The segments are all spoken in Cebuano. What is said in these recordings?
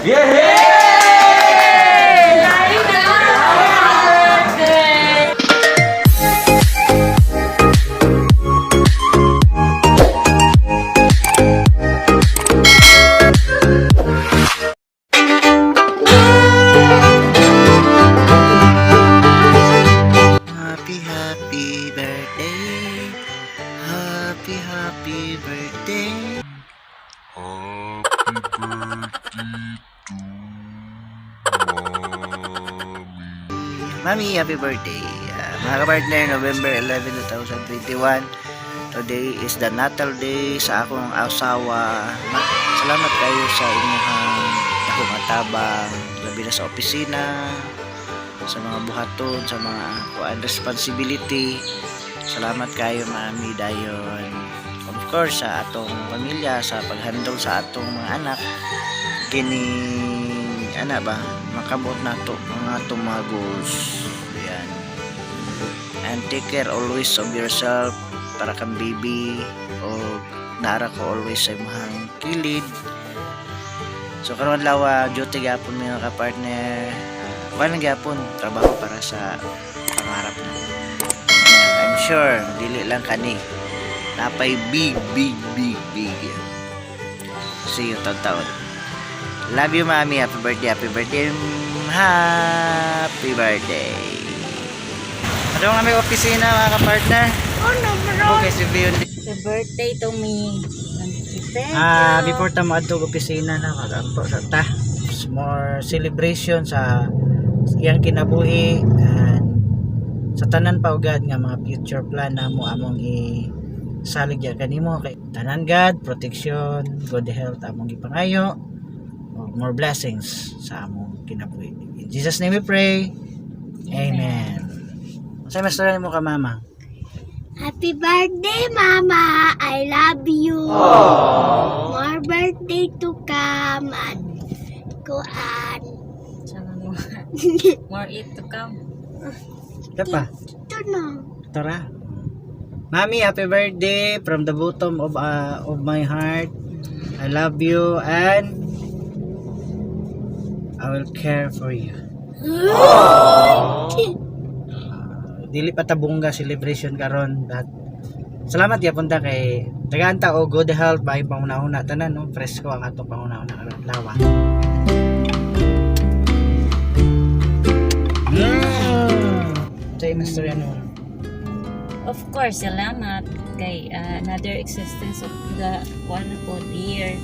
Birthday! Happy, happy birthday. Happy, happy birthday. Happy birthday to Mommy. Mami, happy birthday. Mga kapartner, November 11, 2021. Today is the natal day sa akong asawa. Salamat kayo sa inyong dakong atabang, labi na sa opisina, sa mga buhaton, sa mga kuan responsibility. Salamat kayo, Mami, dayon. Of course, sa atong pamilya, sa paghandle sa atong mga anak. Kini ana ba, makabot nato mga atong mga goals. Ayan. And take care always of yourself para kang baby o naara ko always sa imong kilid. So karon adlaw duty gapon mi mga ka-partner. Kuan lang gyapon trabaho para sa pangarap na. I'm sure dili lang kani. Napay big big big big. See you taon-taon. Love you, Mami. Happy birthday, happy birthday. Happy birthday. Ano nga may opisina, mga ka-partner? Oh, no, bro. Okay, si Bion. Happy birthday to me. Thank you. Before ta moadto og opisina na magampo sa ta. More celebration sa iyang kinabuhi and sa tanan pa ugad nga mga future plan namo among i salig ya kanimo kay tanan God protection, good health among gipangayo ug more blessings sa among kinabuhi. In Jesus' name we pray. Amen. Unsay mastorya nimo ka, Mama? Happy birthday, Mama. I love you. More birthday to come. At kuan. Sana mo. More eat to come. Ito pa. Ito na. Tara. Mami, happy birthday from the bottom of my heart. I love you and I will care for you. Dili pa tabungga celebration karon but salamat gyapon ta kay tagaan ta og good health maayong panguna-una tanan, no, presko ang atong panguna-una karon lawa. Say Mr. Ano. Of course, salamat kay another existence of the one po year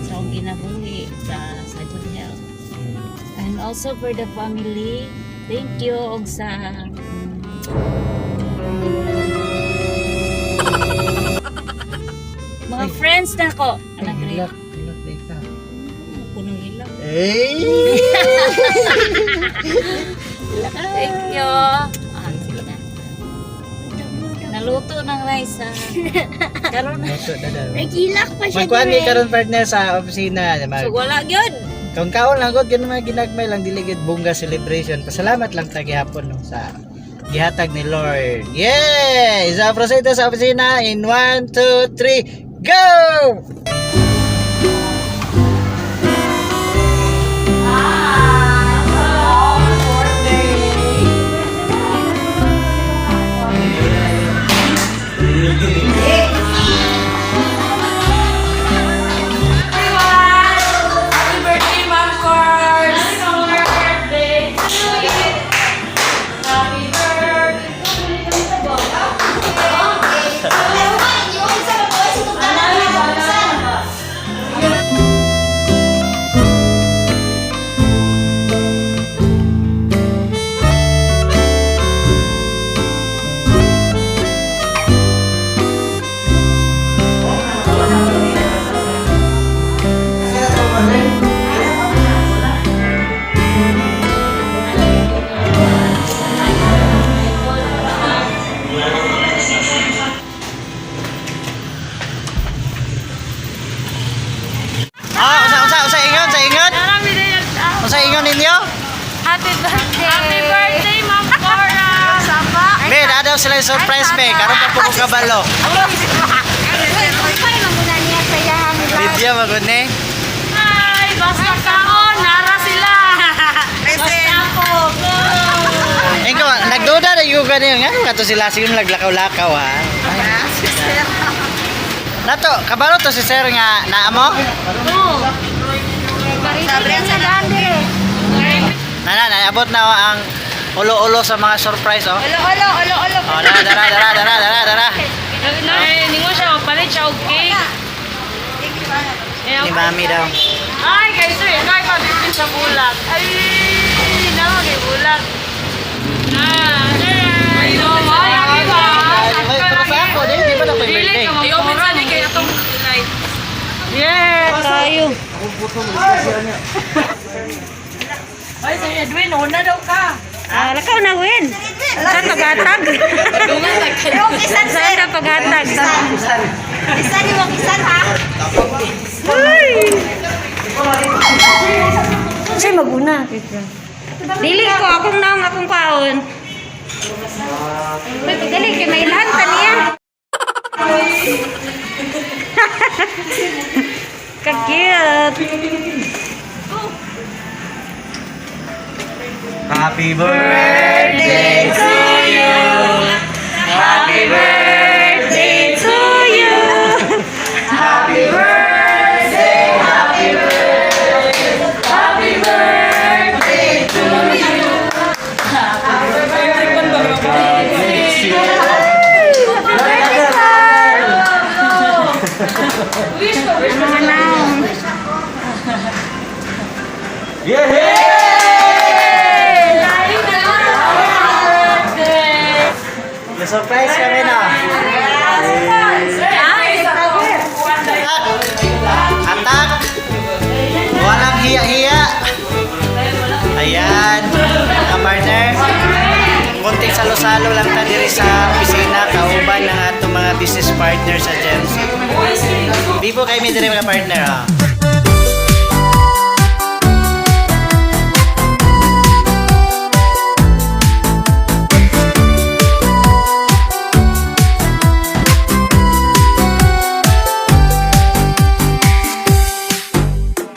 sa akong kinabuhi sa good health. And also for the family, thank you og sa mga friends na ko. Anak rin. Hilak, hilak day ka. Punong hilak. Eh! Thank you. Sige na. Naluto ng rice. Karon na. Luto na daw. Nagilak pa siya Magkuhan ni dire. karon, partner, sa opisina. Mag, So wala gyud. kung kaon lang gud ganun mga ginagmay lang dili gid bongga celebration. Pasalamat lang ta gihapon, no, sa gihatag ni Lord. Yay! So proceed ta sa opisina in 1 2 3 go! Happy birthday, Ma'am Cars! Happy birthday to you! Happy birthday! Usa usa usa ingon sa ingon. Usa ingon ninyo? Happy birthday! Happy birthday, Ma'am Cora! Be, naa daw sila yung surprise be. Karon pa po ko kabalo. Video magud ni. Hi! Basta kaon! Nara sila. Basta po. Go! Ikaw, nagduda na yung ganyan. Nga kato sila siguro naglakaw-lakaw ha. Nato, kabalo to si sir nga naamo? Oo. Nana, naabot na oh, ang ulo-ulo sa mga surprise oh. Olo, olo, olo, olo. Oh, dara, dara, dara, dara, dara, dara. Ay, ningo siya, palit siya og cake. Ni mami daw. Ay, kay sir, ay pabibin sa bulak. Ay, nawa kay bulak. Ah, ay, no, ay, Ay, pero sa ako, di ba na ko birthday? I-open sa ni kay atong light. Yeah, tayo. Ay, Sir Edwin, una daw ka. Ah, lakaw na win. Saan paghatag? Saan ka paghatag? Isan yung isan ha. Siya maguna. Dili ko akong naong akong kaon. Uy, pagali kay mailhan ta niya. Ka-cute. Happy birthday to you. Happy Birthday to you. Happy birthday, happy birthday, happy birthday to you. Happy birthday, sir. Mga naong. Na-surprise kami na. Attack! Walang hiya-hiya. Ayan, mga partner. Kunting salo-salo lang ta diri sa opisina kauban ng atong mga business partner sa Gems. Bibo kay mi diri mga partner ah.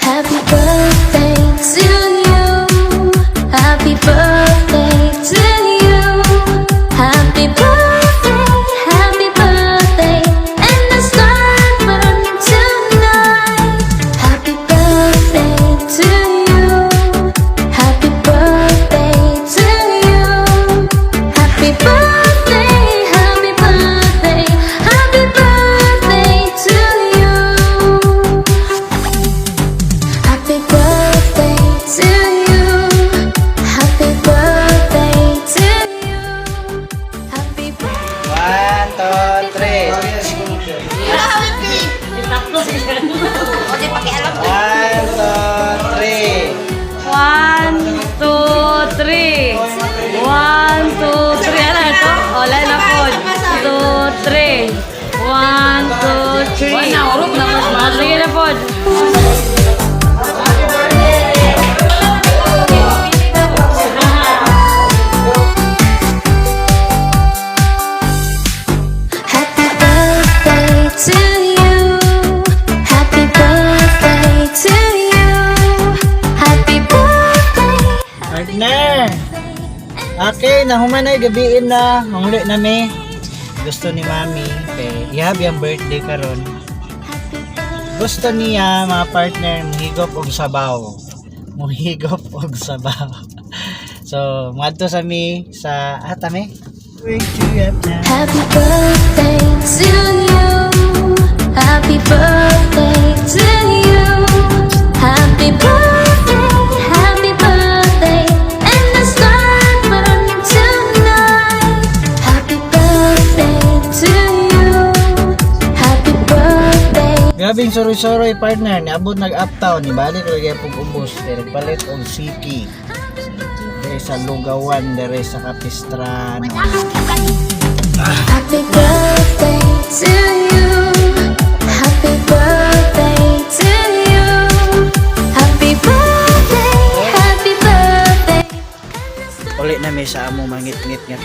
Happy birthday to you. Happy birthday to you. Happy birthday, happy birthday. And the start burn tonight. Happy birthday to you. Happy birthday to you. Happy birthday, happy birthday, happy birthday to you. Happy birthday to you. Happy birthday to you. Happy birthday. One, two, three. One, two, three. One, two, three. One, two, three. Ano ito? Wala na po. Two, three. One, two, three. Sige na po. Happy birthday to you. Happy birthday to you. Happy birthday. Partner! Okay, nahuman na gabiin na. Manguli na mi. Gusto ni Mami kay ihab yung birthday karon. Gusto niya mga partner muhigop og sabaw. Muhigop og sabaw. So, muadto sa mi sa ata mi. Wake you up now. Happy birthday to you. Happy birthday to you. Happy birthday, happy birthday. And the start burn tonight. Happy birthday to you. Happy birthday. Grabing suroy-suroy partner, niabot nag uptown, nibalik lagi pug ubos, kay nagpalit og siki. Dere sa Lugawan, dere sa Capistrano. Happy birthday to you. Happy birthday to you. Happy birthday, happy birthday. Uli na mi sa among mangit-ngit nga